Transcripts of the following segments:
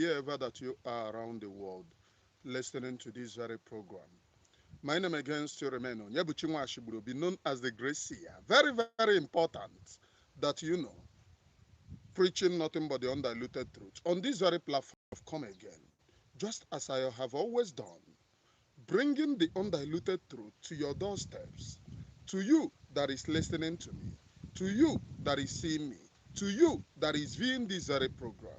wherever that you are around the world listening to this very program. My name again still remains Onyebuchinwa Ashiburo, be known as the Grace Seer. Very, very important that you know, preaching nothing but the undiluted truth. On this very platform of Come Again, just as I have always done, bringing the undiluted truth to your doorsteps, to you that is listening to me, to you that is seeing me, to you that is viewing this very program.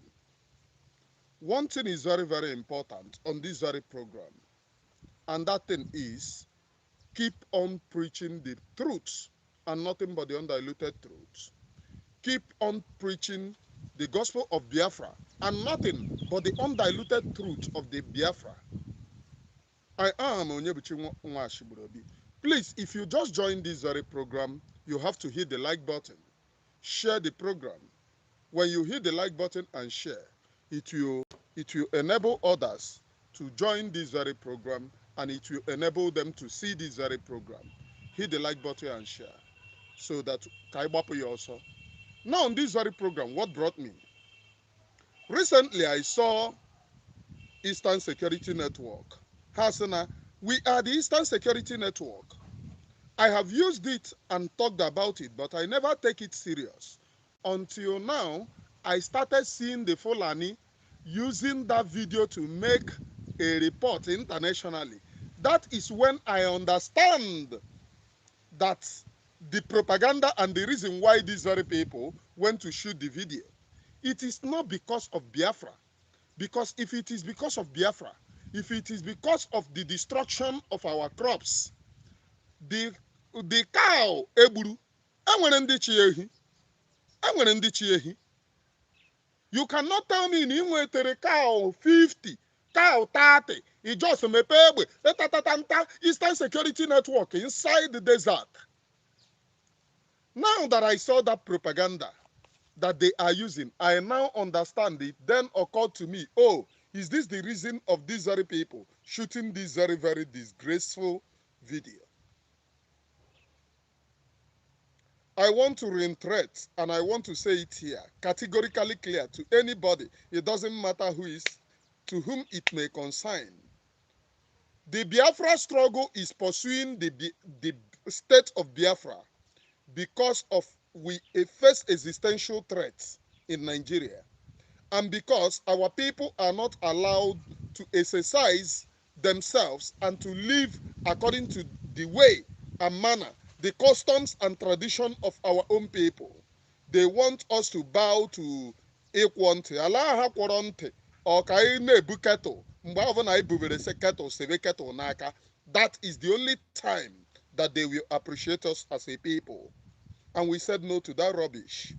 One thing is very, very important on this very program, and that thing is keep on preaching the truth and nothing but the undiluted truth. Keep on preaching the gospel of Biafra and nothing but the undiluted truth of the Biafra. I am Onyebuchi Nwashibrobi. Please, if you just joined this very program, you have to hit the like button. Share the program. When you hit the like button and share, it will enable others to join this very program, and it will enable them to see this very program. Hit the like button and share so that Kaibapo also. Now on this very program, what brought me? Recently, I saw Eastern Security Network. Hasana, we are the Eastern Security Network. I have used it and talked about it, but I never take it serious. Until now, I started seeing the Fulani using that video to make a report internationally. That is when I understand that the propaganda and the reason why these very people went to shoot the video. It is not because of Biafra. Because if it is because of Biafra, if it is because of the destruction of our crops, the cow eburu, enwere ndị chi ehi, enwere ndị chi ehi. You cannot tell me na inwetere cow 50, cow 30, you just mepe egbe, tatatanta, Eastern Security Network inside the desert. Now that I saw that propaganda that they are using, I now understand it. Then occurred to me, oh, is this the reason of these very people shooting this very, very disgraceful video? I want to reiterate, and I want to say it here, categorically clear to anybody, it doesn't matter who is, to whom it may concern. The Biafra struggle is pursuing the state of Biafra because of we face existential threats in Nigeria, and because our people are not allowed to exercise themselves and to live according to the way and manner, the customs and tradition of our own people. They want us to bow to Equante, Allah ha kwọrọ or ka anyị na-ebu kettle, mgbe ọbụla anyị bubere se kettle, sebe kettle n'aka. That is the only time that they will appreciate us as a people. And we said no to that rubbish.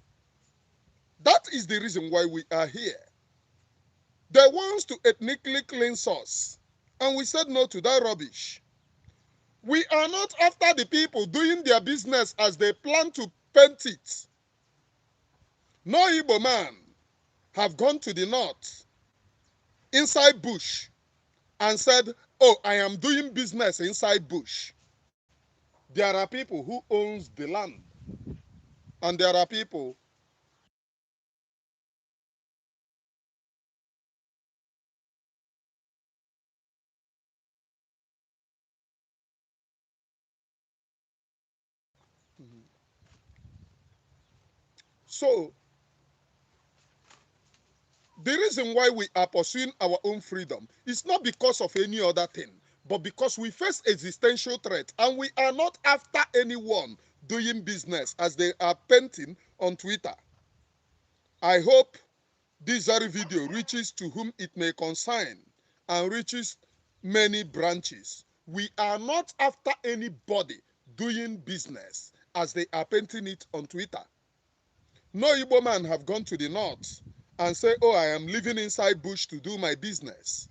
That is the reason why we are here. They want to ethnically cleanse us, and we said no to that rubbish. We are not after the people doing their business as they plan to paint it. No Igbo man have gone to the north, inside bush, and said, oh, I am doing business inside bush. There are people who owns the land, and there are people so the reason why we are pursuing our own freedom is not because of any other thing, but because we face existential threat, and we are not after anyone doing business as they are painting on Twitter. I hope this very video reaches to whom it may concern and reaches many branches. We are not after anybody doing business as they are painting it on Twitter. No Igbo man have gone to the north and say, oh, I am living inside bush to do my business.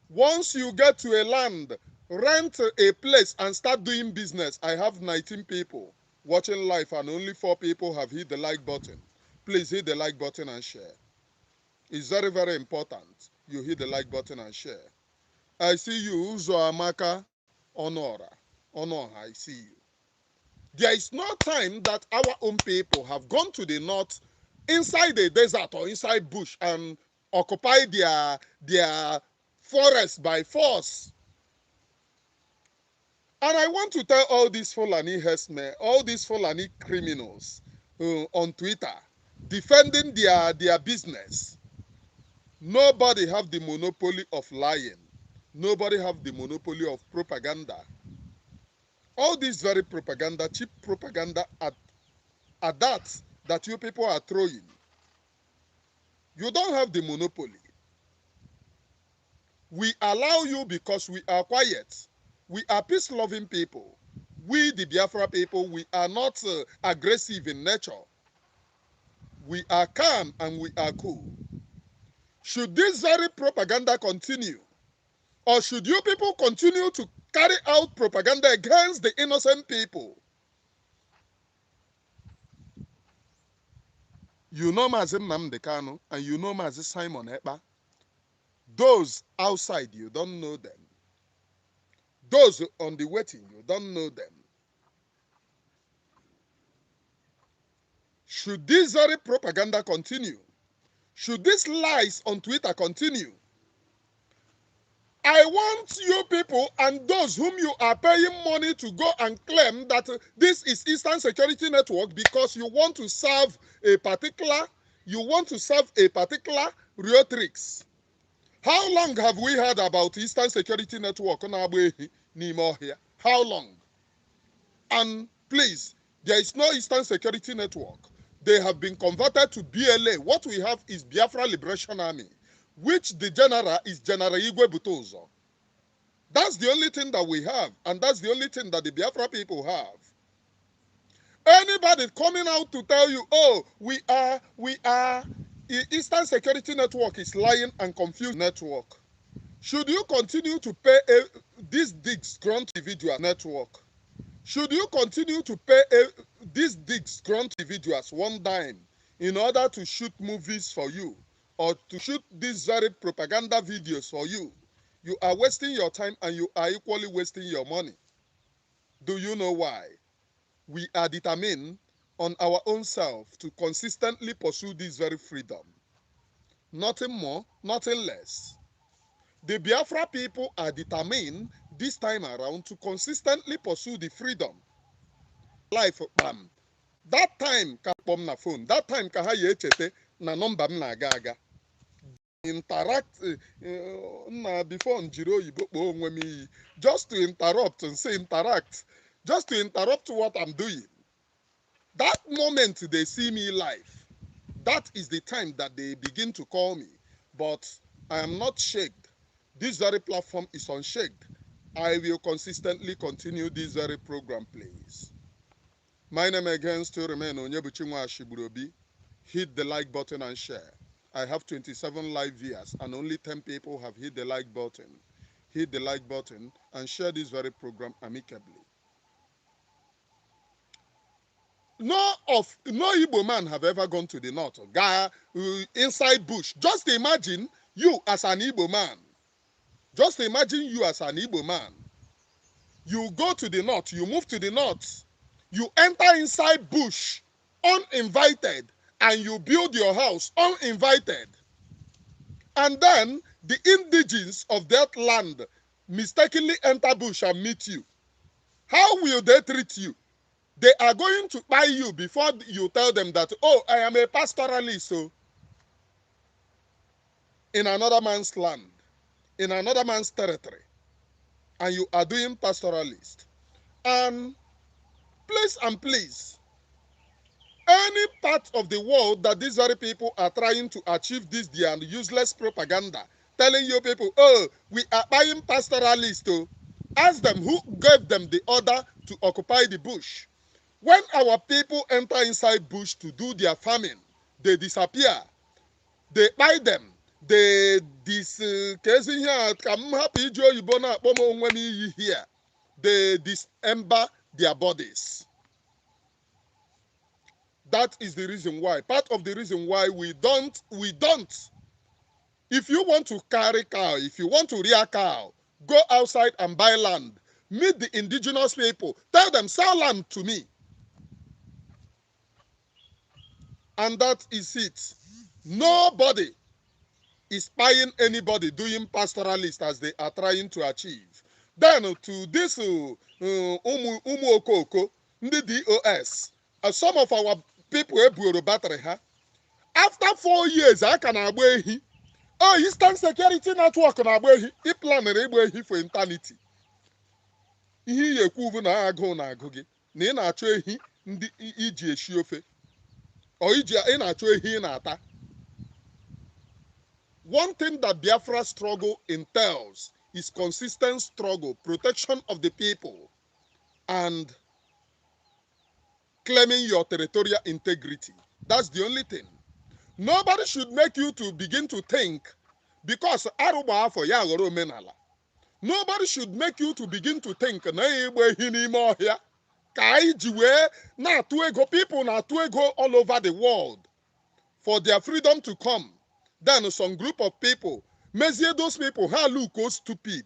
Once you get to a land, rent a place and start doing business. I have 19 people watching live and only 4 people have hit the like button. Please hit the like button and share. It's very, very important you hit the like button and share. I see you, Uzo Amaka Honora. Honor, I see you. There is no time that our own people have gone to the north, inside the desert or inside bush, and occupy their forest by force. And I want to tell all these Fulani herdsmen, all these Fulani criminals on Twitter, defending their business. Nobody have the monopoly of lying. Nobody have the monopoly of propaganda. All this very propaganda, cheap propaganda at that you people are throwing. You don't have the monopoly. We allow you because we are quiet. We are peace-loving people. We, the Biafra people, we are not aggressive in nature. We are calm and we are cool. Should this very propaganda continue? Or should you people continue to carry out propaganda against the innocent people? You know Mazi Nnamdi Kanu and you know Mazi Simon Ekpa. Those outside, you don't know them. Those on the waiting, you don't know them. Should this very propaganda continue? Should these lies on Twitter continue? I want you people and those whom you are paying money to go and claim that this is Eastern Security Network because you want to serve a particular Riotrix. How long have we heard about Eastern Security Network? How long? And please, there is no Eastern Security Network. They have been converted to BLA. What we have is Biafra Liberation Army, which the general is General Igwe Butozo. That's the only thing that we have, and that's the only thing that the Biafra people have. Anybody coming out to tell you, oh, we are, Eastern Security Network is lying and confused network. Should you continue to pay this disgruntled individual network? Should you continue to pay these disgruntled individuals one dime in order to shoot movies for you or to shoot these very propaganda videos for you? You are wasting your time and you are equally wasting your money. Do you know why? We are determined on our own self to consistently pursue this very freedom. Nothing more, nothing less. The Biafra people are determined this time around to consistently pursue the freedom. Life, bam. That time ka kpọm na phone. That time ka ha ya echete na nọmba m na-aga aga. Interact before njiri oyibo kpọọ onwe m iyi. Just to interrupt and say interact. Just to interrupt what I'm doing. That moment they see me live, that is the time that they begin to call me. But I am not shaken. This very platform is unshaked. I will consistently continue this very program, please. My name again still remains Onyebuchinwa Ashiburobi. Hit the like button and share. I have 27 live viewers and only 10 people have hit the like button. Hit the like button and share this very program amicably. No Igbo man have ever gone to the north, inside bush. Just imagine you as an Igbo man. Just imagine you as an Igbo man. You go to the north, you move to the north, you enter inside bush uninvited, and you build your house uninvited. And then the indigenes of that land mistakenly enter bush and meet you. How will they treat you? They are going to buy you before you tell them that, oh, I am a pastoralist, so in another man's land, in another man's territory, and you are doing pastoralist. And please, any part of the world that these very people are trying to achieve this their useless propaganda, telling you people, oh, we are buying pastoralists, oh, ask them who gave them the order to occupy the bush. When our people enter inside bush to do their farming, they disappear. They buy them. They dismember their bodies. That is the reason why. Part of the reason why we don't. If you want to carry cow, if you want to rear cow, go outside and buy land. Meet the indigenous people. Tell them, sell land to me. And that is it. Nobody is spying anybody doing pastoralist as they are trying to achieve. Then to this Umu Okoko, the DOS, some of our people ebuoro battery ha. After 4 years, I can agba. Oh, Eastern Security Network na agba ehi. I planere igba ehi for eternity. Ihe ihe ekwu na agụ na agụ gị na ị na-achọ ehi ndị iji eshi ofe. O iji ị na-achọ ehi ị na-ata. One thing that Biafra struggle entails is consistent struggle, protection of the people, and claiming your territorial integrity. That's the only thing. Nobody should make you to begin to think because Aruba for Yagoro Menala. Nobody should make you to begin to think na people na go all over the world for their freedom to come. Then some group of people, measure those people, how look so stupid.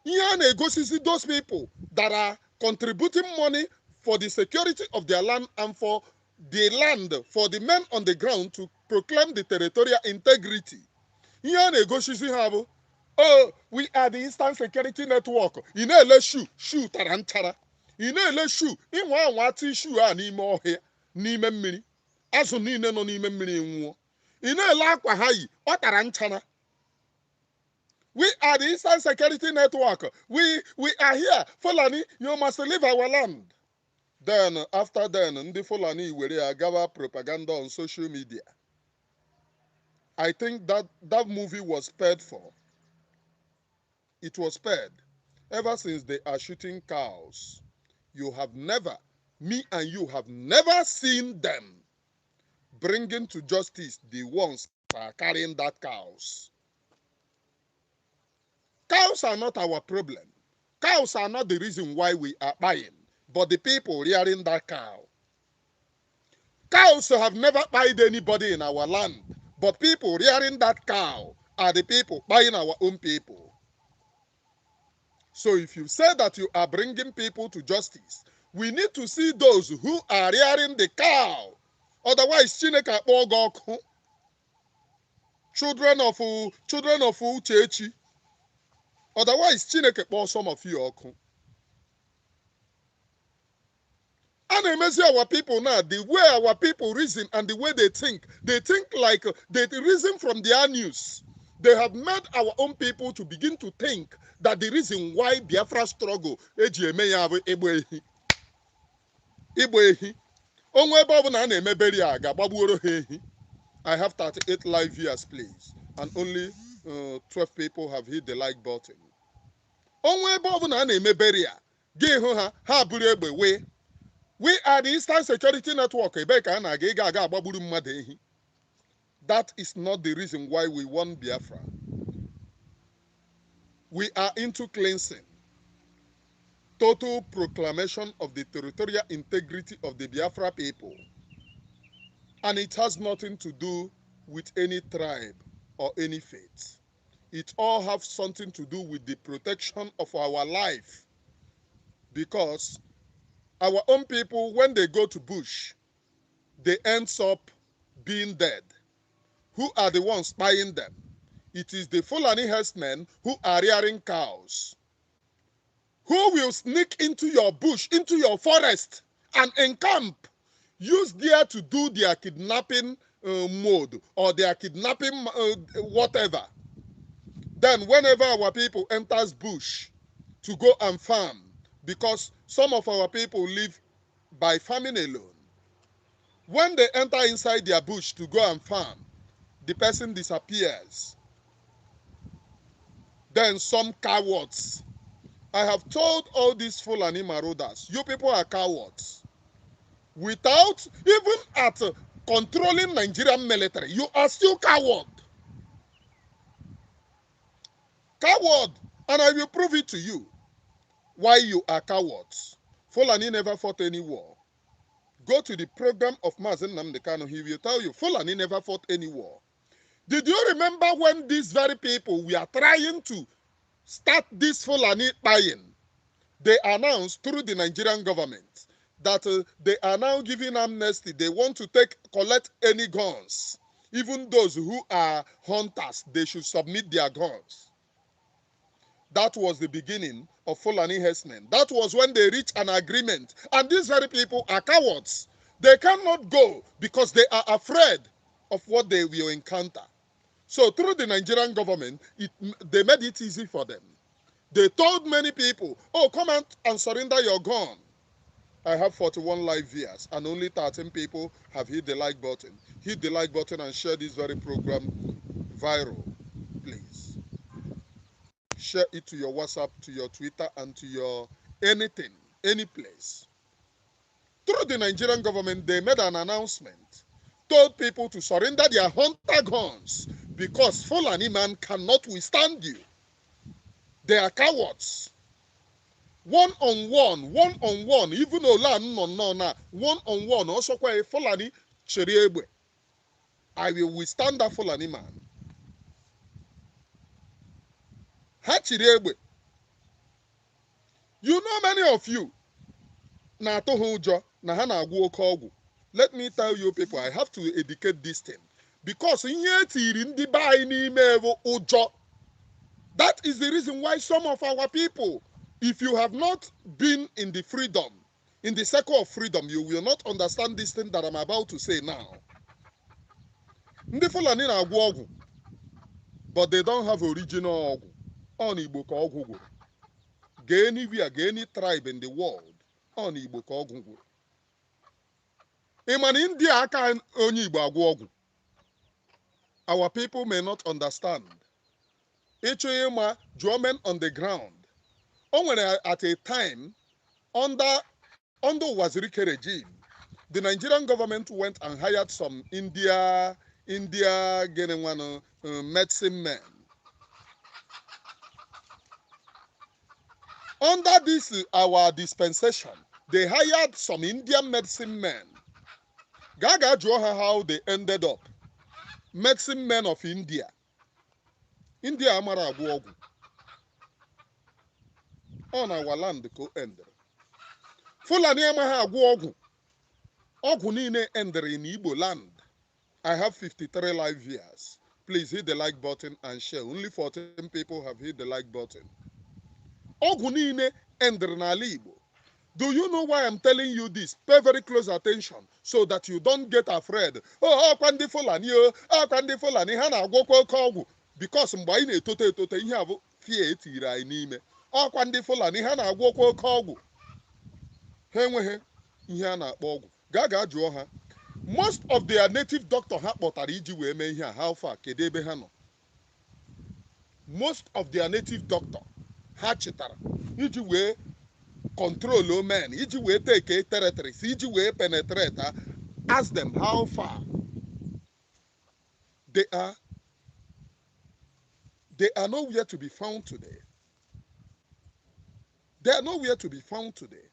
Those people that are contributing money for the security of their land and for the land, for the men on the ground to proclaim the territorial integrity. Oh, we are the Eastern Security Network. You know, let's shoot tarantara. You know, let's shoot. In one shoe, and more here, Nime mini. As on Nina no Nime mini. You know, like Wahai, or tarantana. We are the Eastern Security Network. We are here. Fulani, you must leave our land. Then, after then, the Fulani will gather propaganda on social media. I think that movie was paid for. It was spared. Ever since they are shooting cows, you have never, me and you have never seen them bringing to justice the ones that are carrying that cows. Cows are not our problem. Cows are not the reason why we are buying, but the people rearing that cow. Cows have never buyed anybody in our land, but people rearing that cow are the people buying our own people. So if you say that you are bringing people to justice, we need to see those who are rearing the cow. Otherwise, children of Uchechi. Otherwise, some of you. And amazing our people now, the way our people reason and the way they think like they reason from their news. They have made our own people to begin to think that the reason why Biafra struggle, I have 38 live viewers, please, and only 12 people have hit the like button. We are the Eastern Security Network. That is not the reason why we want Biafra. We are into cleansing, total proclamation of the territorial integrity of the Biafra people. And it has nothing to do with any tribe or any faith. It all has something to do with the protection of our life. Because our own people, when they go to bush, they end up being dead. Who are the ones buying them? It is the Fulani herdsmen who are rearing cows. Who will sneak into your bush, into your forest, and encamp, use there to do their kidnapping mode or their kidnapping whatever. Then whenever our people enters bush to go and farm, because some of our people live by farming alone, when they enter inside their bush to go and farm, the person disappears. Then some cowards. I have told all these Fulani marauders, you people are cowards. Without even at controlling Nigerian military, you are still coward. Coward. And I will prove it to you why you are cowards. Fulani never fought any war. Go to the program of Mazen Namdekano, he will tell you, Fulani never fought any war. Did you remember when these very people we are trying to start this Fulani buying? They announced through the Nigerian government that they are now giving amnesty. They want to collect any guns Even those who are hunters, they should submit their guns. That was the beginning of Fulani herdsmen. That was when they reached an agreement. And these very people are cowards. They cannot go because they are afraid of what they will encounter. So through the Nigerian government, they made it easy for them. They told many people, oh, come out and surrender your gun. I have 41 live viewers and only 13 people have hit the like button. Hit the like button and share this very program viral, please. Share it to your WhatsApp, to your Twitter, and to your anything, any place. Through the Nigerian government, they made an announcement, told people to surrender their hunter guns because Fulani man cannot withstand you. They are cowards. One on one, even Olan no, one on one, also quite Fulani Cheriegbe. I will withstand that Fulani man. Ha Cheriegbe. You know many of you na atoho ujo na ha na agwo oke ogwu. Let me tell you people, I have to educate this thing because ihe tiri ndị be anyị n'ime evo ujo. That is the reason why some of our people, if you have not been in the freedom, in the circle of freedom, you will not understand this thing that I'm about to say now. Ndị Fulani na-agwọ ọgwụ, but they don't have original ọgwụ. Ọ na Igbo ka ọgwụ gwụrụ. Ga anywhere, ga any tribe in the world, ọ na Igbo ka ọgwụ gwụrụ. Ị ma na India aka onye Igbo agwọ ọgwụ. Our people may not understand. Ịchọ ịma jụọ men on the ground. At a time, under Wazirike regime, the Nigerian government went and hired some India medicine men. Under this, our dispensation, they hired some Indian medicine men. Gaga Joha, how they ended up. Medicine men of India. India Amara Aguogu. On our land, ko ender. Fulani Amaha Aguogu. Ogu nine ender in Igbo land. I have 53 live viewers. Please hit the like button and share. Only 14 people have hit the like button. Ogu nine ender na Igbo. Do you know why I'm telling you this? Pay very close attention so that you don't get afraid. Oh, Kwandi Fulani, Kwandi Fulani, Hana Goko Kogu. Because mgbe na-etote ihe abụ fear etiri anyị n'ime. Ọkwa ndị Fulani ha na-agwọkwa oke ọgwụ. Ha enweghị ihe a na-akpọ ọgwụ. Gaa jụọ ha. Most of their native doctor ha kpọtara iji wee mee ihe a, how far kedu ebe ha nọ? Most of their native doctor ha chetara iji wee control men, iji wee take territories, iji wee penetrate. Ask them how far they are. They are nowhere to be found today. They are nowhere to be found today.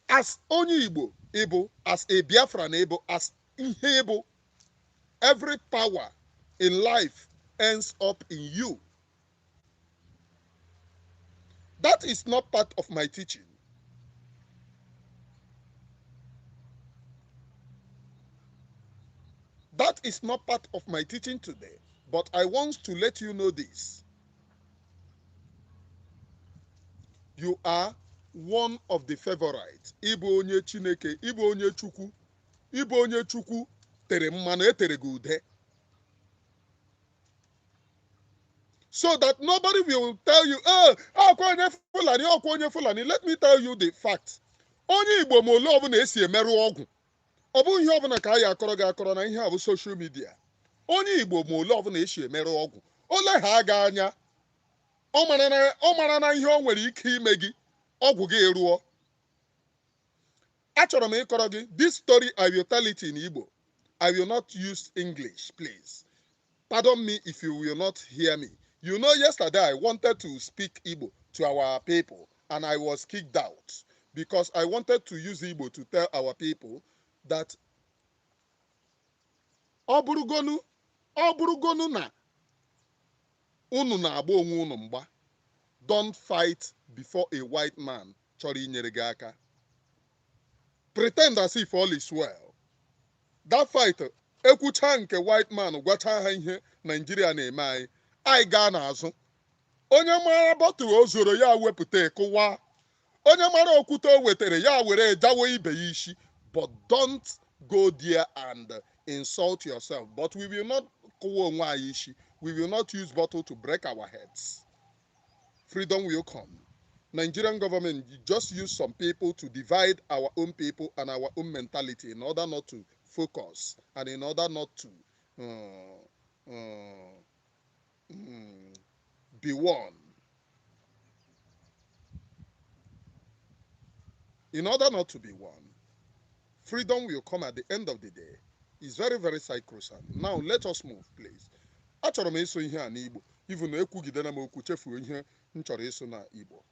As onye Igbo able, as a Biafran able, as ihe able, every power in life ends up in you. That is not part of my teaching. That is not part of my teaching today. But I want to let you know this. You are one of the favorites. Ịbụ onye Chineke, ịbụ onye Chukwu, ịbụ onye Chukwu tere mmanụ etere gị ude. So that nobody will tell you, ọkwa onye Fulani, ọkwa onye Fulani. Let me tell you the fact. Onye Igbo ma ole ọbụla esi emerụ ọgwụ. Ọ bụ ihe ọbụla ka a akọrọ gị akọrọ na ihe a bụ social media. Onye Igbo ma ole ọbụla esi emerụ ọgwụ. Ole ha aga anya. Ọ mara na ihe o nwere ike ime gị. Ọgwụ gị eruo. Achọrọ m ịkọrọ gị. This story I will tell it in Igbo. I will not use English, please. Pardon me if you will not hear me. You know, yesterday I wanted to speak Igbo to our people and I was kicked out because I wanted to use Igbo to tell our people that ọ bụrụgonu na unu na-agba onwe unu mgba. Don't fight before a white man chọrọ inyere gị aka. Pretend as if all is well. That fight, ekwucha nke white man gwacha ha ihe Nigeria na-eme anyị gaa n'azụ. Onye mara bọtụlụ o zoro ya wepụta kụwa. Onye mara okwute o wetere ya were jawo ibe ya isi. But don't go there and insult yourself. But we will not kụwa onwe anyị isi. We will not use bottle to break our heads. Freedom will come. Nigerian government just use some people to divide our own people and our own mentality in order not to focus and in order not to be one. In order not to be one. Freedom will come at the end of the day. It's very, very sacrosanct. Now let us move, please. Achọrọ m ịsụ ihe a n'Igbo. Even na ekwugidena m okwu chefuo ihe m chọrọ ịsụ na Igbo.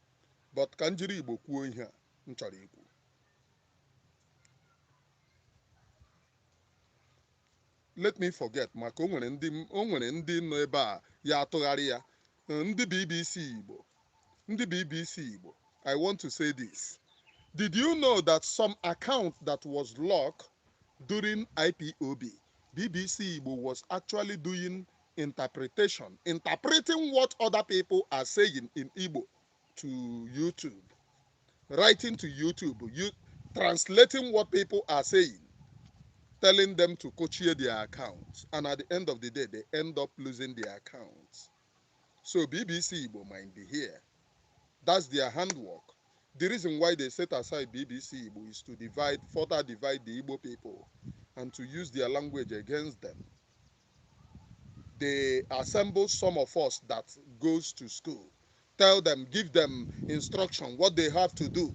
But ka m jiri Igbo kwuo ihe a m chọrọ ikwu. Let me forget maka o nwere ndị nọ ebe a ya atụgharị ya. Ndị BBC Igbo. I want to say this. Did you know that some account that was locked during IPOB, BBC Igbo was actually doing interpreting what other people are saying in Igbo to YouTube, writing to YouTube, translating what people are saying, telling them to co-chair their accounts, and at the end of the day, they end up losing their accounts. So BBC Igbo might be here. That's their handwork. The reason why they set aside BBC Igbo is to further divide the Igbo people and to use their language against them. They assemble some of us that goes to school, tell them, give them instruction, what they have to do,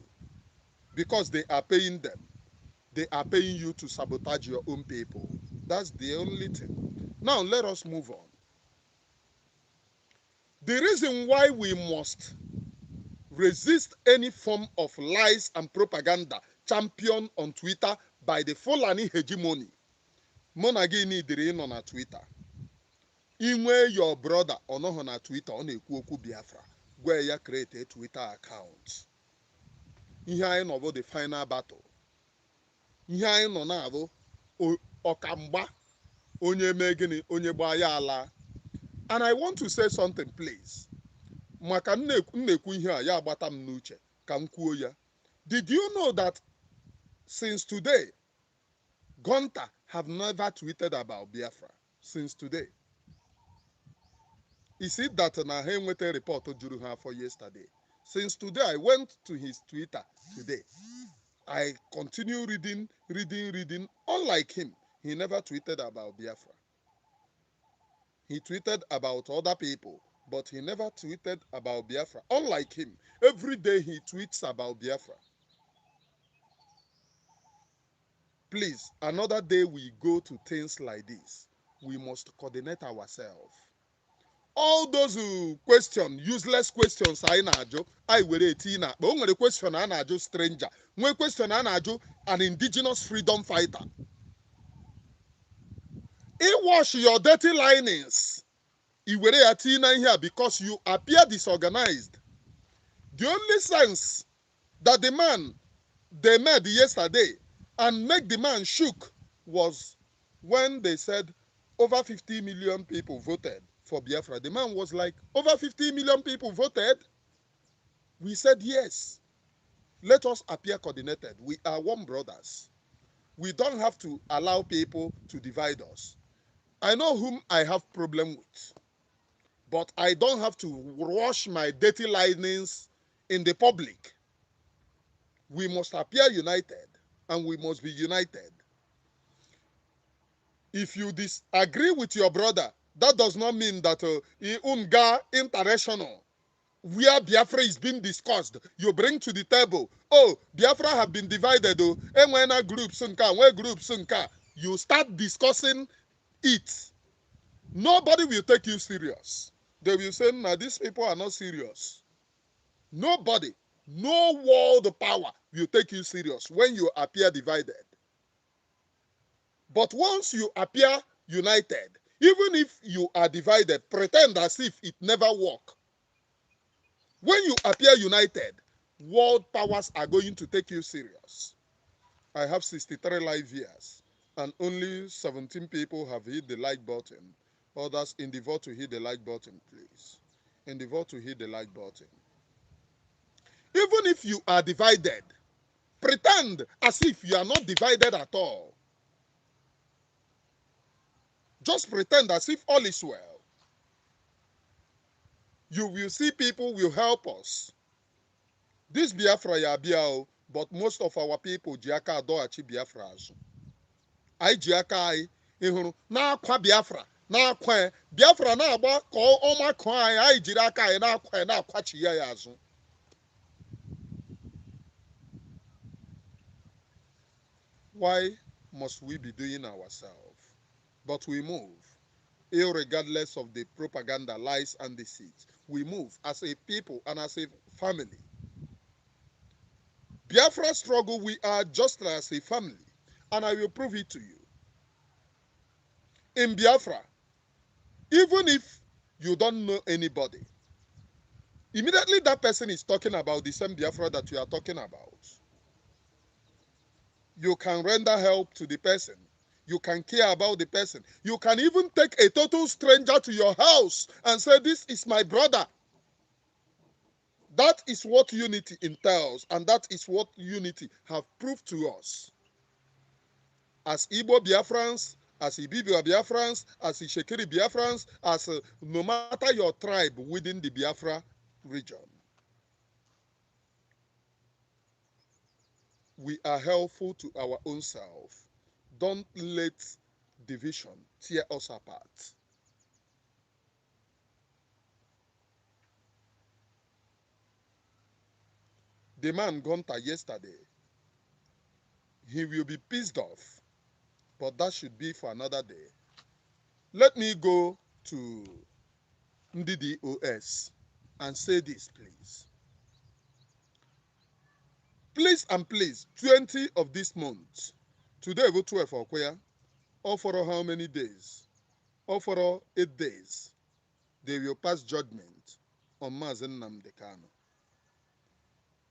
because they are paying them. They are paying you to sabotage your own people. That's the only thing. Now let us move on. The reason why we must resist any form of lies and propaganda championed on Twitter by the Fulani hegemony. Monagi neediri nọ na Twitter. Inwe your brother onoho na Twitter ọ na-ekwu okwu Biafra. Gwa ya create a Twitter account. Ihe anyị nọ bụ the final battle. Ihe anyị nọ na abụ ọkamgba onye mee gịnị onye gba ya ala. And I want to say something, please. Maka nnekwu ihe a ya agbata m n'uche ka m kwuo ya. Did you know that since today, Gunter have never tweeted about Biafra? Since today. Is it that na ha enweta report juru ha for yesterday? Since today, I went to his Twitter today. I continue reading. Unlike him, he never tweeted about Biafra. He tweeted about other people, but he never tweeted about Biafra. Unlike him, every day he tweets about Biafra. Please, another day we go to things like this. We must coordinate ourselves. All those who question, useless questions, I were a tina, but only question I na stranger. One question I na an indigenous freedom fighter. He wash your dirty linings. You were a tina here because you appear disorganized. The only sense that the man they made yesterday and make the man shook was when they said over 50 million people voted for Biafra. The man was like, over 50 million people voted? We said yes. Let us appear coordinated. We are one brothers. We don't have to allow people to divide us. I know whom I have problem with, but I don't have to wash my dirty linings in the public. We must appear united, and we must be united. If you disagree with your brother, that does not mean that Unga International, where Biafra is being discussed, you bring to the table, oh, Biafra have been divided, you start discussing it. Nobody will take you serious. They will say, nah, these people are not serious. Nobody, no world power will take you serious when you appear divided. But once you appear united, even if you are divided, pretend as if it never worked. When you appear united, world powers are going to take you serious. I have 63 live years, and only 17 people have hit the like button. Others, endeavor to hit the like button, please. Endeavor to hit the like button. Even if you are divided, pretend as if you are not divided at all. Just pretend as if all is well. You will see people will help us. This Biafra ya biao, but most of our people jiaka adoachi Biafra azụ. Anyị jiaka anyị ịhụrụ na-akwa Biafra na-akwa Biafra na-agba ka ọmakọ anyị jiri aka anyị na-akwa na-akwachi ya azụ. Why must we be doing ourselves? But we move, irregardless of the propaganda, lies, and deceit. We move as a people and as a family. Biafra struggle, we are just as a family, and I will prove it to you. In Biafra, even if you don't know anybody, immediately that person is talking about the same Biafra that you are talking about. You can render help to the person. You can care about the person. You can even take a total stranger to your house and say, this is my brother. That is what unity entails, and that is what unity have proved to us. As Igbo Biafrans, as Ibibio Biafrans, as Ishekiri Biafrans, as no matter your tribe within the Biafra region. We are helpful to our own self. Don't let division tear us apart. The man Gunter yesterday, he will be pissed off, but that should be for another day. Let me go to NDDOS and say this, please. Please and please, 20 of this month, today we 12 Okoya, or for how many days? Or for 8 days, they will pass judgment on Mazen Namdekano.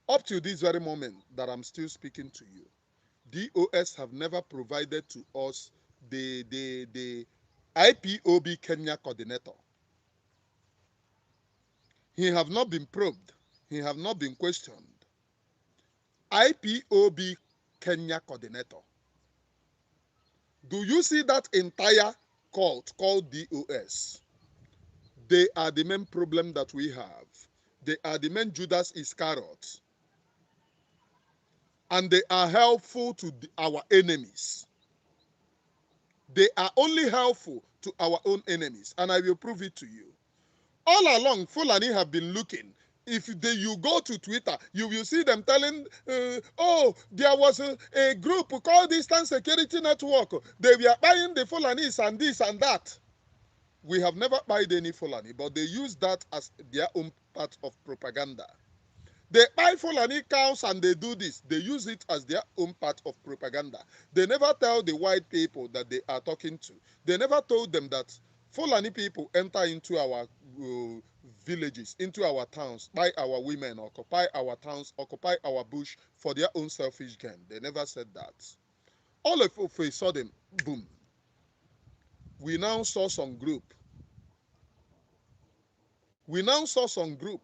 Up to this very moment that I'm still speaking to you, DOS have never provided to us the IPOB Kenya coordinator. He have not been probed. He have not been questioned. IPOB Kenya coordinator. Do you see that entire cult called DOS? They are the main problem that we have. They are the main Judas Iscariot. And they are helpful to our enemies. They are only helpful to our own enemies. And I will prove it to you. All along, Fulani have been looking. If you go to Twitter, you will see them telling, oh, there was a group called Eastern Security Network. They were buying the Fulanis and this and that. We have never bought any Fulani, but they use that as their own part of propaganda. They buy Fulani cows and they do this. They use it as their own part of propaganda. They never tell the white people that they are talking to. They never told them that Fulani people enter into our villages, into our towns, buy our women, occupy our towns, occupy our bush for their own selfish gain. They never said that. All of a sudden, boom. We now saw some group. We now saw some group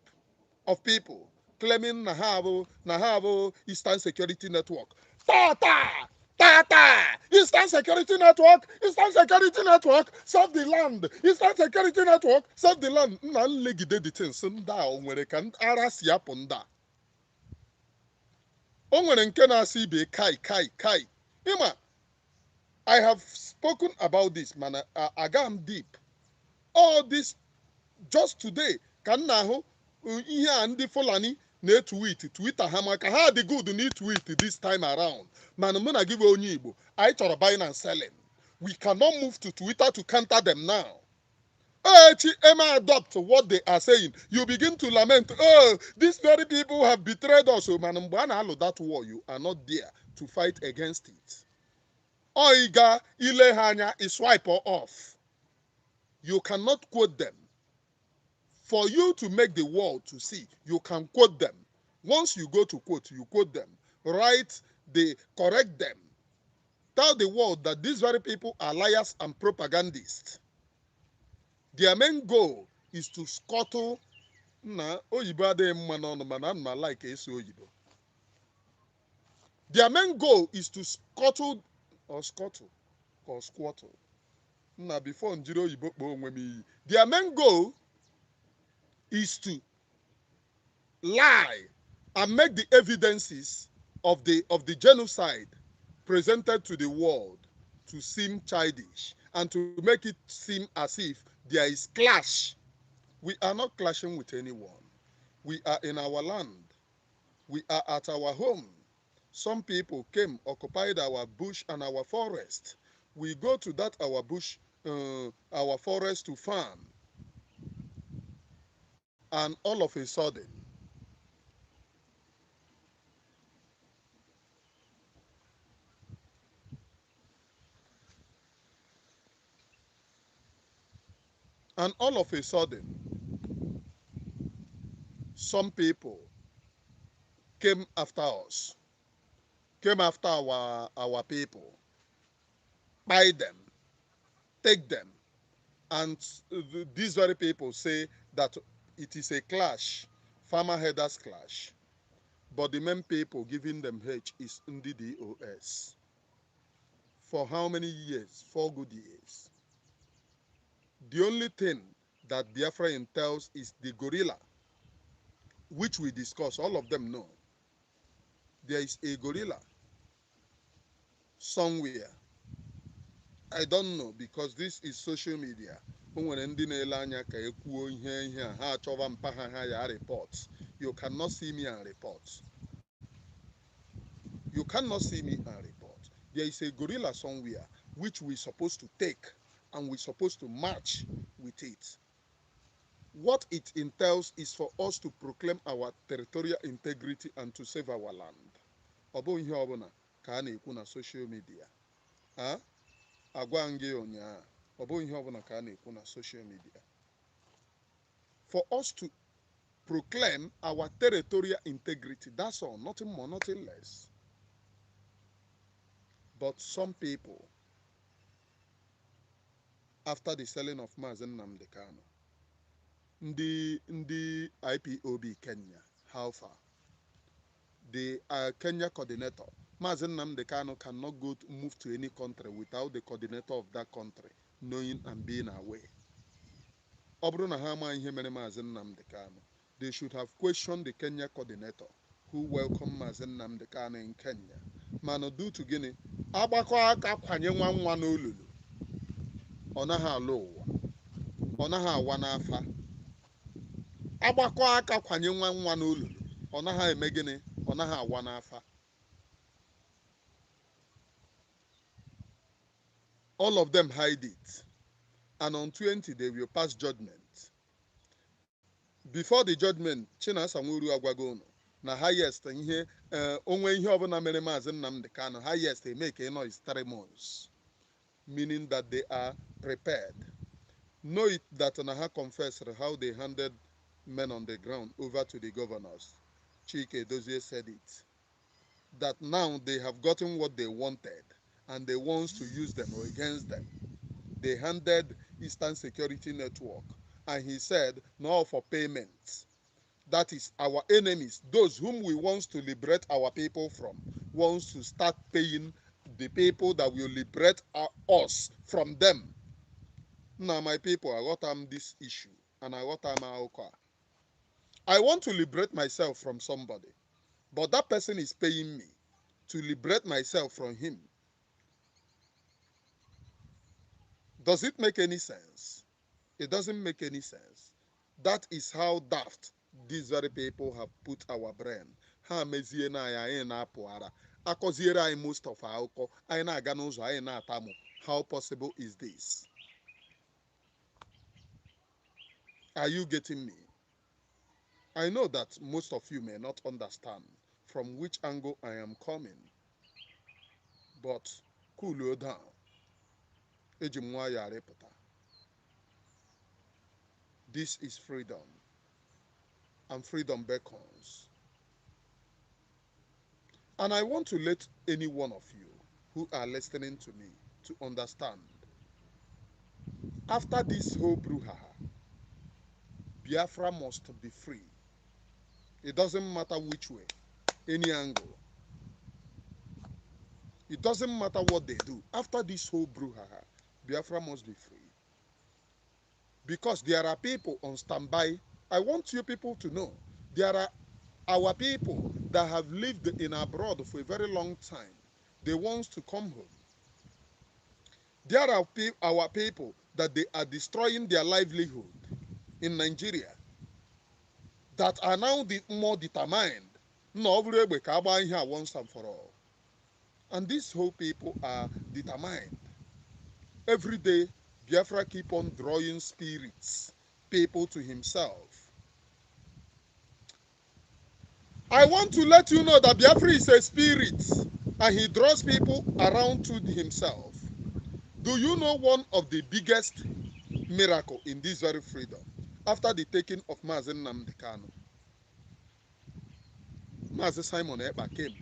of people claiming Nahavo Eastern Security Network. Eastern Security Network, Eastern Security Network, serve the land. Eastern Security Network, serve the land. Nlegide the things nda onwere kan arasi apunda. Onwere nke na asi be kai. Ima, I have spoken about this, man. Agam deep. All this just today. Kan nahu ihe a ndị Fulani na-etweet Twitter ha maka ha dị good na-etweet this time around. Mana mụ na gị bụ onye Igbo, anyị chọrọ buying and selling. We cannot move to Twitter to counter them now. Emma adopt what they are saying. You begin to lament, oh, these very people have betrayed us. So, man, that war, you are not there to fight against it. Oiga, ilehanya is swipe off. You cannot quote them. For you to make the world to see, you can quote them. Once you go to quote, you quote them. Correct them. tell the world that these very people are liars and propagandists. Their main goal is to scuttle na oyibo adịghị mma n'ọnụ mana ana m like esi oyibo. Their main goal is to scuttle or squattle. Na before njiri oyibo kpọọ onwe m iyi. Their main goal is to lie and make the evidences of the genocide presented to the world to seem childish and to make it seem as if there is clash. We are not clashing with anyone. We are in our land. We are at our home. Some people came, occupied our bush and our forest. We go to that our bush, our forest to farm. And all of a sudden, some people came after us, came after our people, buy them, take them. And these very people say that it is a clash, farmer herders clash. But the main people giving them hate is NDDOS. For how many years? 4 good years. The only thing that Biafra entails is the gorilla, which we discuss. All of them know. There is a gorilla somewhere. I don't know, because this is social media. Reports. You cannot see me and report. You cannot see me and report. There is a gorilla somewhere which we're supposed to take and we're supposed to march with it. What it entails is for us to proclaim our territorial integrity and to save our land. Obo ihe obuna ka a na-ekwu na social media. Agwa nge onya. Obo ihe obuna ka a na-ekwu na social media. For us to proclaim our territorial integrity. That's all. Nothing more, nothing less. But some people, after the selling of Mazen Nnamdi Kanu, the IPOB Kenya, how far? The Kenya coordinator, Mazen Nnamdi Kanu cannot move to any country without the coordinator of that country knowing and being aware. Obruna Hama and Hemene Mazen Nnamdi Kanu. They should have questioned the Kenya coordinator who welcomed Mazen Nnamdi Kanu in Kenya. Mano do to Guinea, Abakwa kwanye nwa n'olulu. Onaha alowa. Onaha wanafa. Abakwa kwanye nwa n'olulu. Onaha emegene. Onaha wanafa. All of them hide it. And on 20 they will pass judgment. Before the judgment, China Samuru Agwagono. Na highest ihe onwe ihe ọbụla mere Maazị Nnamdi Kanu, highest they make a noise 3 months, meaning that they are prepared. Know it that Naha confessed how they handed men on the ground over to the governors. Chike Dozie said it, that now they have gotten what they wanted and they want to use them or against them. They handed Eastern Security Network and he said no for payments. That is our enemies, those whom we want to liberate our people from, wants to start paying the people that will liberate us from them. Now, my people, I got this issue, and I got I want to liberate myself from somebody, but that person is paying me to liberate myself from him. Does it make any sense? It doesn't make any sense. That is how daft these very people have put our brain. Ha mezie na ya anyị na-apụ ara. Akọziere anyị most of our akụkọ. Anyị na-aga n'ụzọ anyị na-atamu. How possible is this? Are you getting me? I know that most of you may not understand from which angle I am coming. But cool down. Eji m nwayọọ arịpụta. This is freedom. And freedom beckons. And I want to let any one of you who are listening to me to understand. After this whole brouhaha, Biafra must be free. It doesn't matter which way, any angle. It doesn't matter what they do. After this whole brouhaha, Biafra must be free. Because there are people on standby. I want you people to know, there are our people that have lived in abroad for a very long time. They want to come home. There are our people that they are destroying their livelihood in Nigeria that are now more determined. No, once and for all. And these whole people are determined. Every day, Biafra keep on drawing spirits, people to himself. I want to let you know that Biafra is a spirit and he draws people around to himself. Do you know one of the biggest miracle in this very freedom? After the taking of Mazi Nnamdi Kanu, Mazi Simon Ekpa came.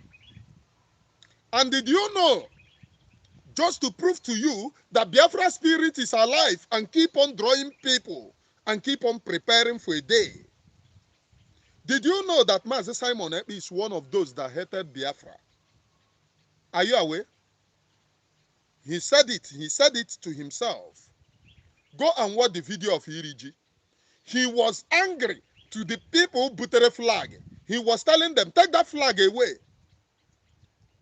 And did you know, just to prove to you that Biafra spirit is alive and keep on drawing people and keep on preparing for a day, did you know that Mazi Simon Ekpa is one of those that hated Biafra? Are you aware? He said it to himself. Go and watch the video of Iriji. He was angry to the people who put a flag. He was telling them, take that flag away.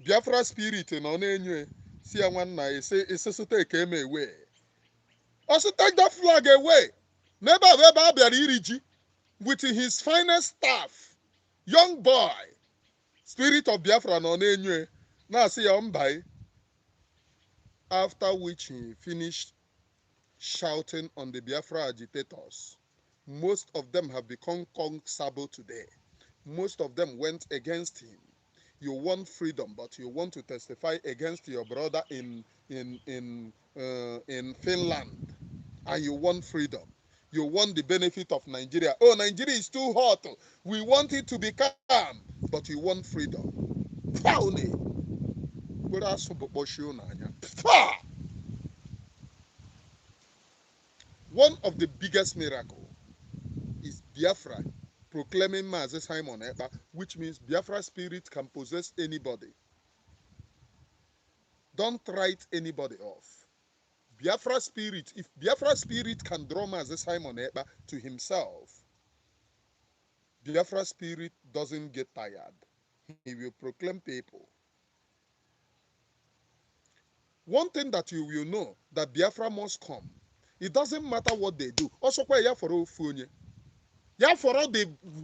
Biafra spirit in Onenye. See one night, say, it's also take him away. Also take that flag away. Never Iriji with his finest staff. Young boy. Spirit of Biafra Onenye. Now see by. After which he finished shouting on the Biafra agitators. Most of them have become Kong Sabo today. Most of them went against him. You want freedom, but you want to testify against your brother in Finland, and you want freedom. You want the benefit of Nigeria. Oh, Nigeria is too hot. We want it to be calm, but you want freedom. One of the biggest miracles is Biafra proclaiming Mazi Simon Ekpa, which means Biafra spirit can possess anybody. Don't write anybody off. Biafra spirit, if Biafra spirit can draw Mazi Simon Ekpa to himself, Biafra spirit doesn't get tired. He will proclaim people. One thing that you will know, that Biafra must come. It doesn't matter what they do. Also, for the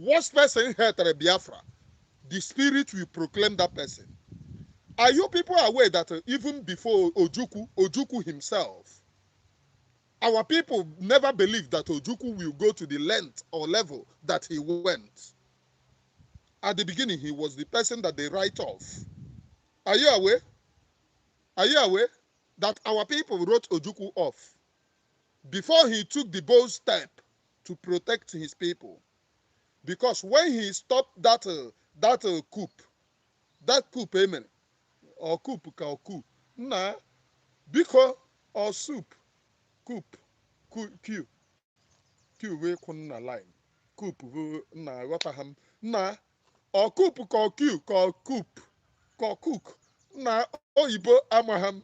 worst person hated Biafra, the spirit will proclaim that person. Are you people aware that even before Ojukwu himself, our people never believed that Ojukwu will go to the length or level that he went? At the beginning, he was the person that they write off. Are you aware? Are you aware that our people wrote Ojukwu off before he took the bold step to protect his people? Because when he stopped that coup, amen, or coup, nah, because or soup, coup, Q we kun na line, coup na Rotterdam, nah, or coup call Q call cook, na oyibo amaham,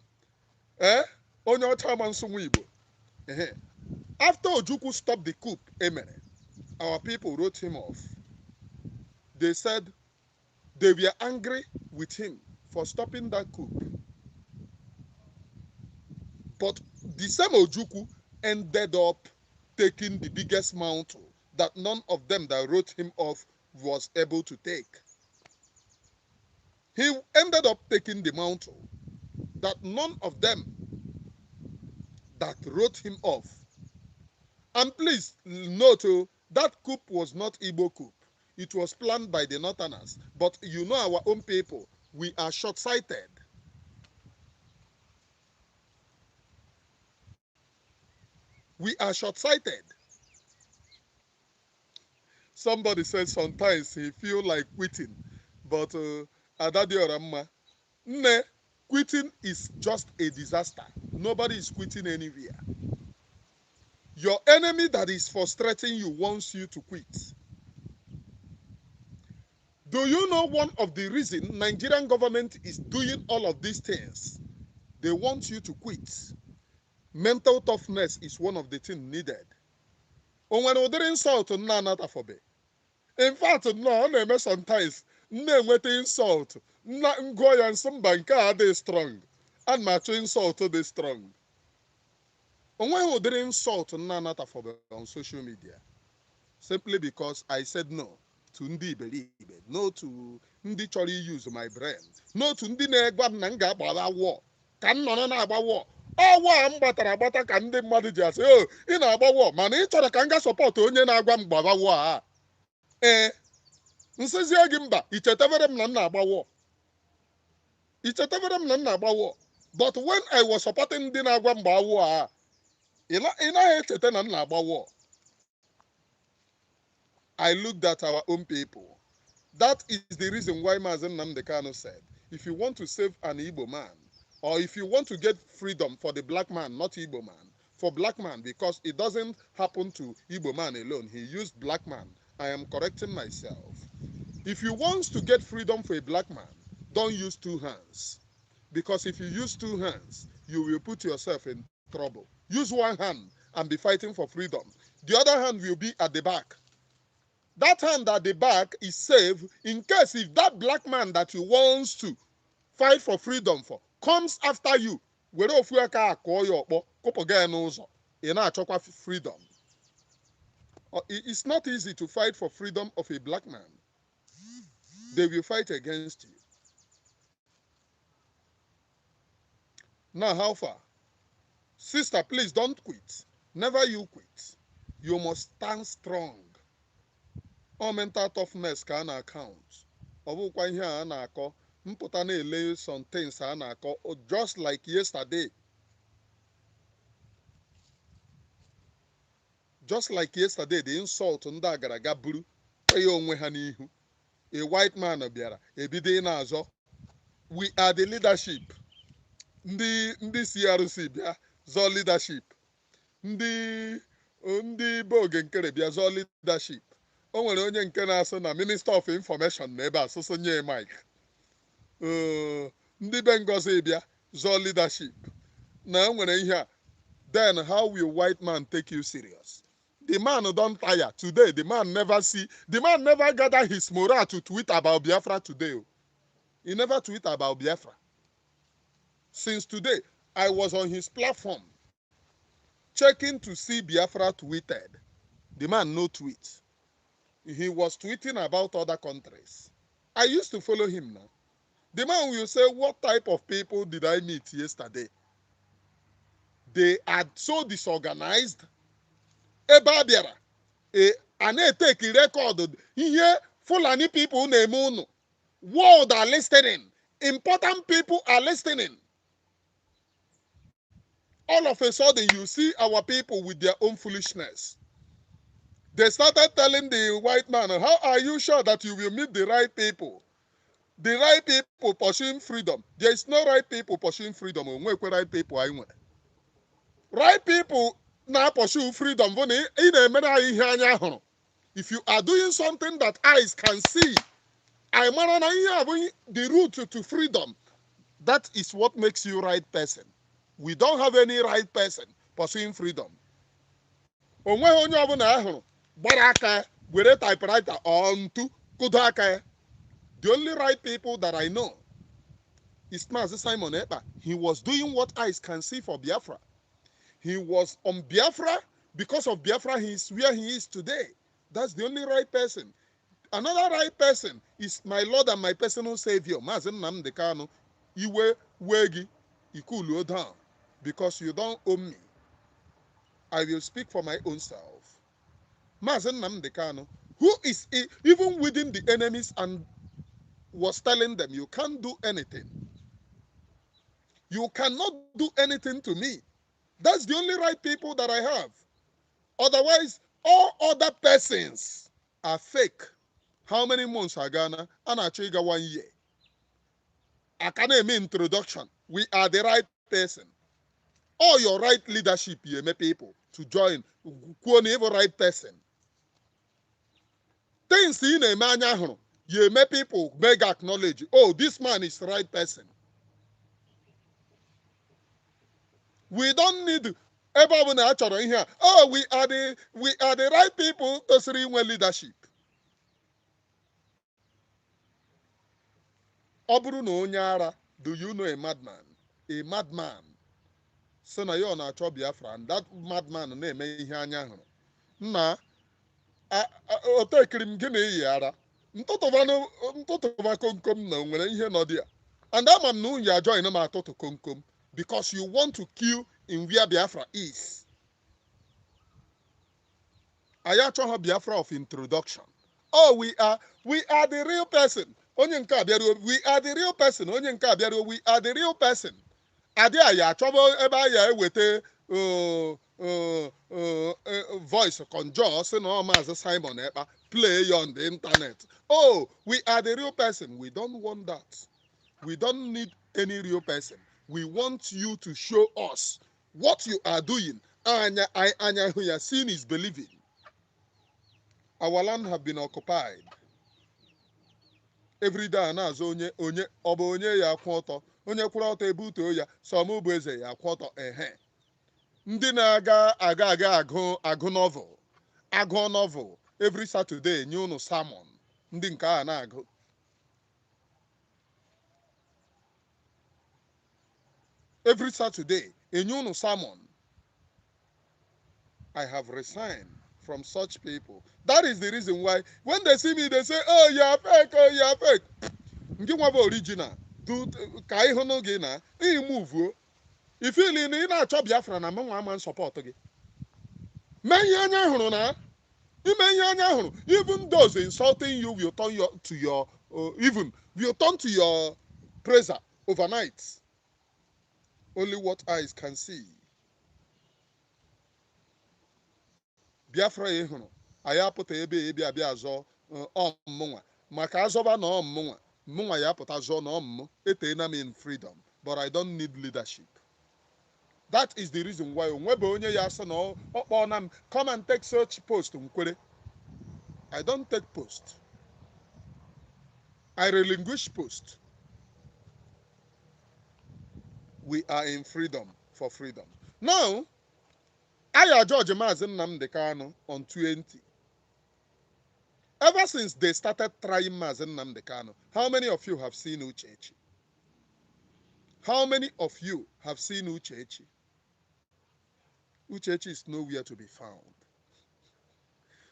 onye ọcha ma nsụnwụ Igbo. After Ojukwu stopped the coup, amen, our people wrote him off. They said they were angry with him for stopping that coup. But the same Ojukwu ended up taking the biggest mantle that none of them that wrote him off was able to take. He ended up taking the mantle that none of them that wrote him off. And please note, that coup was not Igbo coup. It was planned by the Northerners. But you know our own people, we are short-sighted. We are short-sighted. Somebody said sometimes he feel like quitting. But Adadi Oramma, ne, Quitting is just a disaster. Nobody is quitting anywhere. Your enemy that is frustrating you wants you to quit. Do you know one of the reasons Nigerian government is doing all of these things? They want you to quit. Mental toughness is one of the things needed. When ordering insult na anatafobe. In fact, no, na-eme sometimes na-enweta insult na ngụọ ya nsọ mba nke a dị strong and ma achọ insult dị strong. Onweghị ụdịrị insult na anatafobe on social media simply because I said no to ndị iberibe, no to ndị chọrọ use my brain, no to ndị na-egwa m na m ga-agbara war ka m nọrọ na-agba war. Ọwa m gbatara agbata ka ndị mmadụ ji asị o ị na-agba war mana ị chọrọ ka m ga sọpọtụ onye na-agwa m gbara war a. Ee, nsịzie gị mba ichetebere m na m na-agba war. Ichetebere m na m na-agba war. But when I was supporting ndị na-agwa m gbaa war a, ị naghị echeta na m na-agba war. I looked at our own people. That is the reason why Mazen Nnamdi Kanu said, if you want to save an Igbo man, or if you want to get freedom for the black man, not Igbo man, for black man, because it doesn't happen to Igbo man alone. He used black man. I am correcting myself. If you want to get freedom for a black man, don't use two hands. Because if you use two hands, you will put yourself in trouble. Use one hand and be fighting for freedom. The other hand will be at the back. That hand at the back is safe in case if that black man that you want to fight for freedom for comes after you. It's not easy to fight for freedom of a black man. They will fight against you. Now, how far? Sister, please don't quit. Never you quit. You must stand strong. All mental toughness can account. Ọbụkwa ihe a na-akọ mpụta na-ele some things a na-akọ just like yesterday. Just like yesterday, the insult ndị agaraga buru ya onwe ha n'ihu. A white man bịara ebido na-azọ. We are the leadership. Ndị CRC bịa zọ leadership. Ndị be oge Nkere bịa zọ leadership. O nwere onye nke na-asụ na Minister of Information na ebe asụsụ nye Mike. Ndị be Ngozi bịa zọ leadership. Na nwere ihe a. Then how will white man take you serious? The man don't tire. Today, the man never gather his morale to tweet about Biafra today. He never tweet about Biafra. Since today, I was on his platform checking to see Biafra tweeted. The man no tweet. He was tweeting about other countries. I used to follow him now. The man will say, what type of people did I meet yesterday? They are so disorganized. Ebabiara. And they take a record. Here, Fulani people name unu. World are listening. Important people are listening. All of a sudden, you see our people with their own foolishness. They started telling the white man, how are you sure that you will meet the right people? The right people pursuing freedom. There is no right people pursuing freedom. Right people. Right people now pursue freedom. If you are doing something that eyes can see, the route to freedom, that is what makes you right person. We don't have any right person pursuing freedom. Baraka, were typewriter onto Kudaka. The only right people that I know is Master Simon Epa. He was doing what eyes can see for Biafra. He was on Biafra. Because of Biafra, he is where he is today. That's the only right person. Another right person is my Lord and my personal Savior, Mazen Nnamdi Kanu. Iwe wegi ikulu down. Because you don't own me. I will speak for my own self. Mazen Nnamdi Kanu, who is even within the enemies and was telling them, you can't do anything. You cannot do anything to me. That's the only right people that I have. Otherwise, all other persons are fake. How many months are Ghana? And actually 1 year. Academy introduction. We are the right person. All your right leadership, you make people to join. Even right person. Things in a man, you make people make acknowledge. Oh, this man is the right person. We don't need everyone actually here. Oh, we are the right people to see leadership. Ọ bụrụ na onye ara, do you know a madman? A madman. So na ya ọ na-achọ Biafra, and that madman na-eme ihe anya hụrụ. Nna, o tekiri m gị na-eyi ara. Ntụtụba komkom na nwere ihe nọ dị ya. And ama m na unu ya join m atụtụ komkom because you want to kill in where Biafra is. Anyị achọghị Biafra of introduction. Oh, we are the real person. Onye nke abịaruo, we are the real person. Onye nke abịaruo, we are the real person. Adị anyị achọba ebe anyị eweta voice conjure sị na Maazị Simon Ekpa play ya on the internet. Oh, we are the real person. We don't want that. We don't need any real person. We want you to show us what you are doing. Anya who you seeing is believing. Our land have been occupied. Every day na-azụ onye ọ bụ onye ya akwụ ọtọ, onye kwụrụ ọtọ ebutuo ya, some bụ eze ya akwụ ọtọ ehe. Ndị na-aga agụ novel, agụ novel every Saturday nye unu sermon. Ndị nke a na-agụ. Every Saturday enye unu sermon. I have resigned from such people. That is the reason why when they see me, they say, oh, you are fake, oh, you are fake. Ngi nwa bụ original. Do ka ihe no gị na ị move. If you lean in a chop Biafra na mwa man support gị. Me ihe anya hụrụ na. Ime ihe anya hụrụ. Even those insulting you will turn will turn to your praiser overnight. Only what eyes can see. Biafra ehunu aya pụta ebe ebi abịa azọ ọmụnwa maka azọba na ọmụnwa ya pụta azọ na ọmụmụ eteena m in freedom, but I don't need leadership. That is the reason why onwebe onye ya sị na ọkpọ na m come and take such post Nkere. I don't take post. I relinquish post. We are in freedom for freedom. Now, I George Maazị Nnamdi Kanu on 20. Ever since they started trying Maazị Nnamdi Kanu, how many of you have seen Uchechi? How many of you have seen Uchechi? Uchechi is nowhere to be found.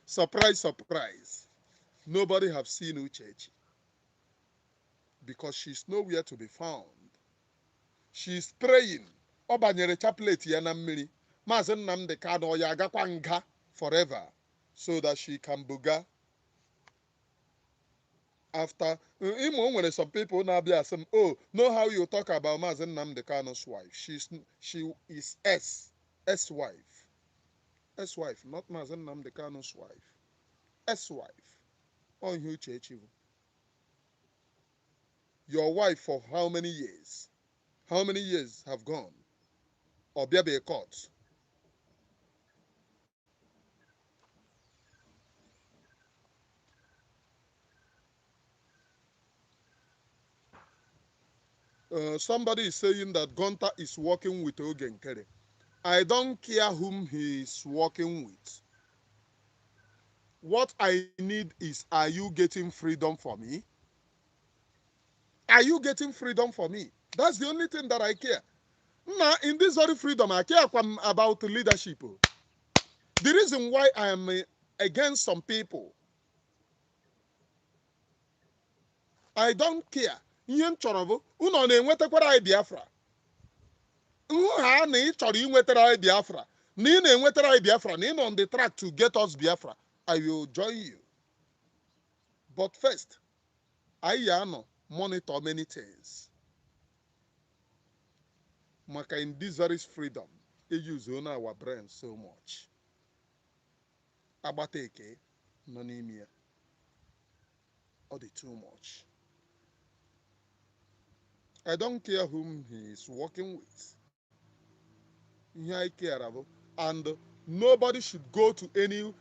Surprise, surprise. Nobody have seen Uchechi. Because she's nowhere to be found. She's praying. Ọ banyere chaplet ya na mmiri. Maazị Nnamdi Kanu ya agakwa nga forever so that she can buga. After Imo nwere some people na-abịa asị m, oh, know how you talk about Maazị Nnamdi Kanu's wife. She is S-wife. S-wife, not Maazị Nnamdi Kanu's wife. S-wife. Oh, Uchechi. Your wife for how many years? How many years have gone? Or be a court? Somebody is saying that Gunter is working with Nkere. I don't care whom he is working with. What I need is, are you getting freedom for me? Are you getting freedom for me? That's the only thing that I care. Now, in this very freedom, I care about leadership. The reason why I am against some people, I don't care. Ihe m chọrọ bụ unu na-enwetakwara anyị Biafra. Ha na ị chọrọ inwetara anyị Biafra, na ị na-enwetara anyị Biafra, na ị nọ on the track to get us Biafra, I will join you. But first, I monitor many things. Maka in this very freedom, we use our brain so much. Abateke, no n'ime or the too much. I don't care whom he is working with. Here I care about. And nobody should go to any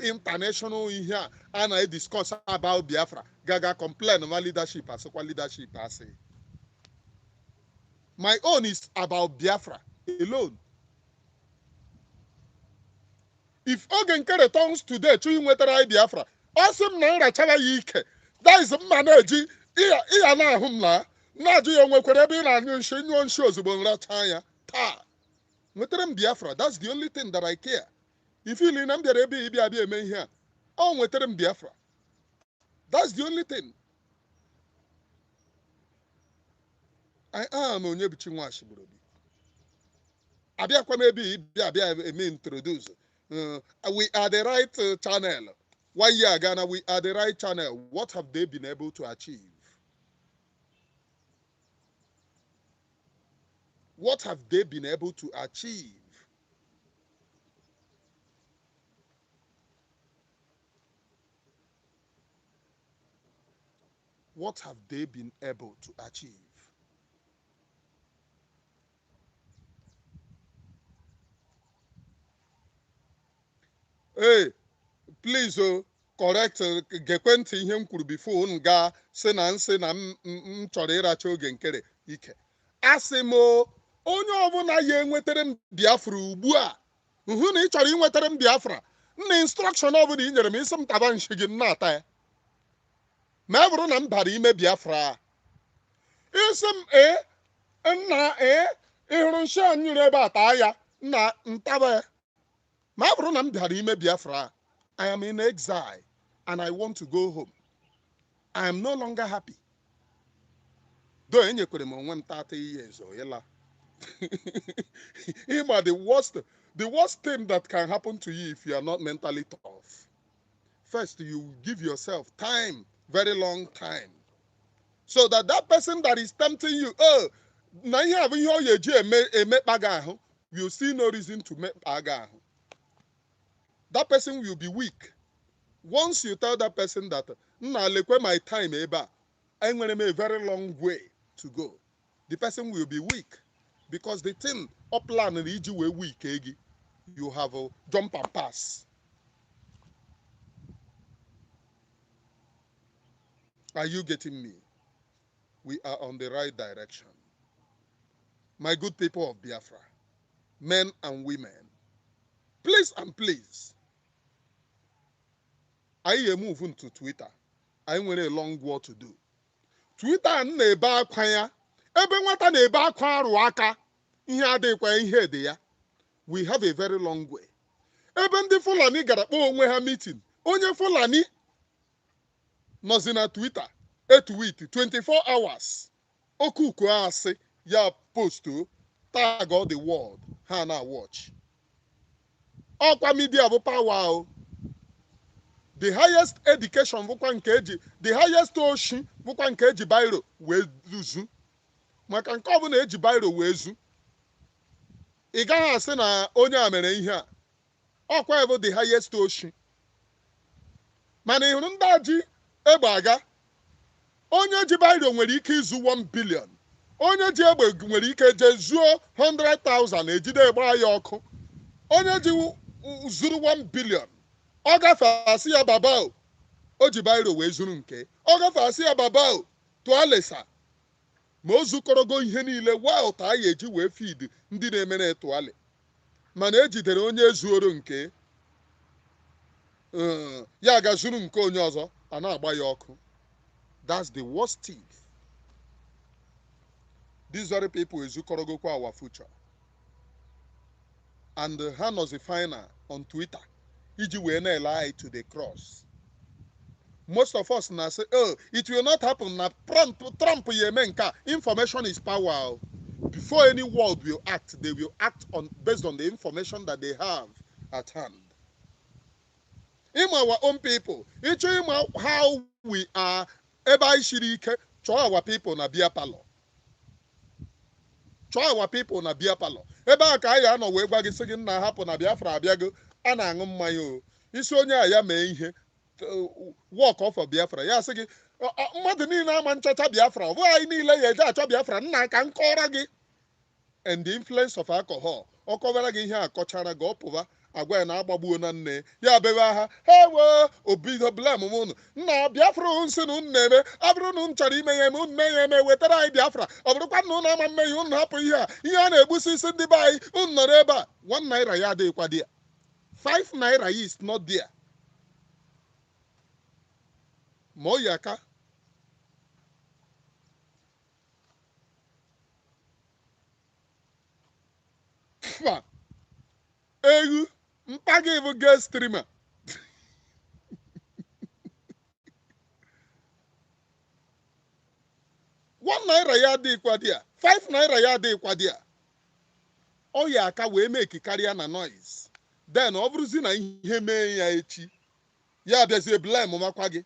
international in here and I discuss about Biafra. Gaga complain about leadership as well leadership as a. My own is about Biafra alone. If Nkere turns today to inwetara Biafra, awesome na nrachara ya ike. That is manaji iya na ahụ m na ajụ ya nwekwara ebe ị na-anyụ nshi nyụọ nshi ozugbo nracha ya taa. Nwetara m Biafra, that's the only thing that I care. If you na m bịara ebe ịbịa abịa eme ihe a, ọ nwetara m Biafra. That's the only thing. I am Onyebuchi Nwashiborobi. Abịakwa m ebe ịbịa abịa eme introduce. We are the right channel. 1 year ago, we are the right channel. What have they been able to achieve? What have they been able to achieve? What have they been able to achieve? Hey, please correct gekwentị ihe m kwuru before unu gaa sị na nsị na m chọrọ ịracha oge Nkere ike. Asị m onye ọbụla ya enwetara m Biafra ugbu a hụ na ị chọrọ inwetara m Biafra nna instruction ọbụla ị nyere m isi m taba nshi gị na-ata ya ma ọ bụrụ na m bara ime Biafra isi m nna ịhụrụ nshi a nyere ebe a taa ya nna ntaba ya ma ọ bụrụ na m bara ime Biafra I am in exile and I want to go home. I am no longer happy. Though enyekwere m onwe m 30 years or yela. The worst thing that can happen to you if you are not mentally tough. First, you give yourself time, very long time. So that person that is tempting you, na ihe abụ ihe ọ ga-eji emekpa gị ahụ, you see no reason to mekpa gị ahụ. That person will be weak. Once you tell that person that, my time eba, I'm going to make a very long way to go, the person will be weak. Because the thing, upland and EG way weak, you have a jump and pass. Are you getting me? We are on the right direction. My good people of Biafra, men and women, please and please, I move into Twitter. I want a long war to do. Twitter na-ebe akwa ya. Ebe nwata na-ebe akwa arụ aka. Ihe adịkwa ihe dị ya. We have a very long way. Ebe ndị Fulani gara kpọọ onwe ha meeting. Onye Fulani nọzi na Twitter. Tweet 24 hours. Okuku asị ya post tag all the world. Ha na watch. Ọkwa media bụ power o. The highest education bụkwa nke eji, the highest oshi bụkwa nke eji bairo wee zu. Maka nke ọbụla eji bairo wee zu. Ị gaghị asị na onye a mere ihe a. Ọkwa bụ the highest oshi. Mana ị hụrụ ndị aji egbe aga. Onye ji bairo nwere ike izu 1 billion. Onye ji egbe nwere ike je zuo 100,000 ejide egbe ya ọkụ. Onye ji zuru 1 billion. Ọ gafee asị ya baba o ji bairo wee zuru nke. Ọ gafee asị ya baba o tụọ lesa. Ma o zukọrọgo ihe niile ụta a ga-eji wee feed ndị na-emere etụale. Mana ejidere onye zuoro nke ya ga zuru nke onye ọzọ a na-agba ya ọkụ. That's the worst thing. These other people ezukọrọgokwa our future. And ha nọzi final on Twitter. Iji wee na-lie to the cross. Most of us now say, it will not happen. Na Trump yemenka. Information is power. Before any world will act, they will act based on the information that they have at hand. In our own people, it's how we are. Eba ishirike, cho our people na bia palo. Cho our people na bia palo. Eba ka ya no we gwa gi sigi na happen na Biafra abiago. A na-aṅụ mmanya o isi onye a ya mee ihe walk off of Biafra ya sị gị mmadụ niile ama nchọcha Biafra ọ bụghị anyị niile ya eje achọ Biafra. Nna ka m kọrọ gị and the influence of alcohol ọ kọwara gị ihe a kọchara gị ọ pụba agwa ya na agbagbuo na nne ya bebe ha wee obido blame m unu nna Biafra nsị na unu na-eme ọ bụrụ na unu chọrọ ime ya eme unu mee ya eme wetara anyị Biafra ọ bụrụkwa na unu ama mmehie unu hapụ ihe a na-egbusi isi ndị be anyị unu nọrọ ebe a 1 naira ya adịghịkwa dị ya 5 naira is not there ma ọ yi aka egwu mkpa gị bụ guest streamer $1 ya adịghịkwa dị ya 5 naira ya adịghịkwa dị ya ọ yi aka wee mee karịa na noise then ọ bụrụzi na ihe mee ya echi ya bịazie blame makwa gị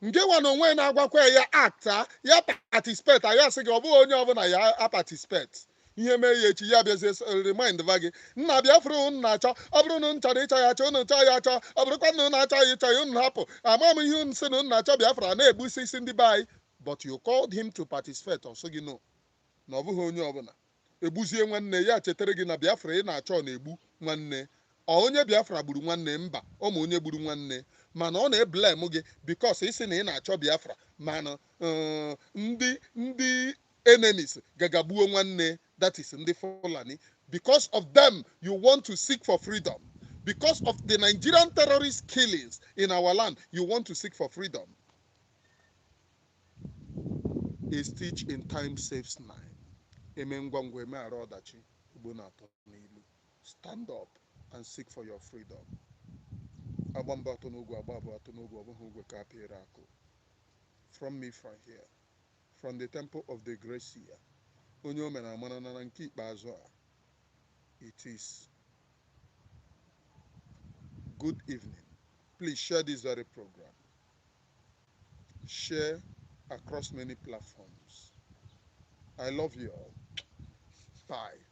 nke nwa na onwe na-agwakwa ya akta ya participate ya sị gị ọ bụghị onye ọbụla ya participate ihe mee ya echi ya bịazie remind va gị nna Biafra unu na-achọ ọ bụrụ na unu chọrọ ịchọ ya achọ unu chọọ ya achọ ọ bụrụkwa na unu achọ ya ịchọ ya unu hapụ ama m ihe unu sị na unu na-achọ Biafra na-egbusi isi ndị be anyị but you called him to participate ọ sị gị no na ọ bụghị onye ọbụla egbuzie nwanne ya chetara gị na Biafra ị na-achọ na-egbu nwanne onye Biafra gburu nwanne mba ọ ma onye gburu nwanne mana ọ na-eblem gị because isi na ị na-achọ Biafra mana ndị enemies gagagbuo nwanne that is ndị Fulani because of them you want to seek for freedom because of the Nigerian terrorist killings in our land you want to seek for freedom. A stitch in time saves 9. Eme ngwa ngwa eme ara ọdachi Igbo na-atọ n'ilu. Stand up and seek for your freedom. Agba mba atọ n'ogwe agba abụọ atọ n'ogwe ọ bụghị ogwe ka apịrị akụ. From me from here, from the temple of the Gracia, onye o mere amara na nke ikpeazụ a, it is good evening. Please share this very program. Share across many platforms. I love you all. Bye.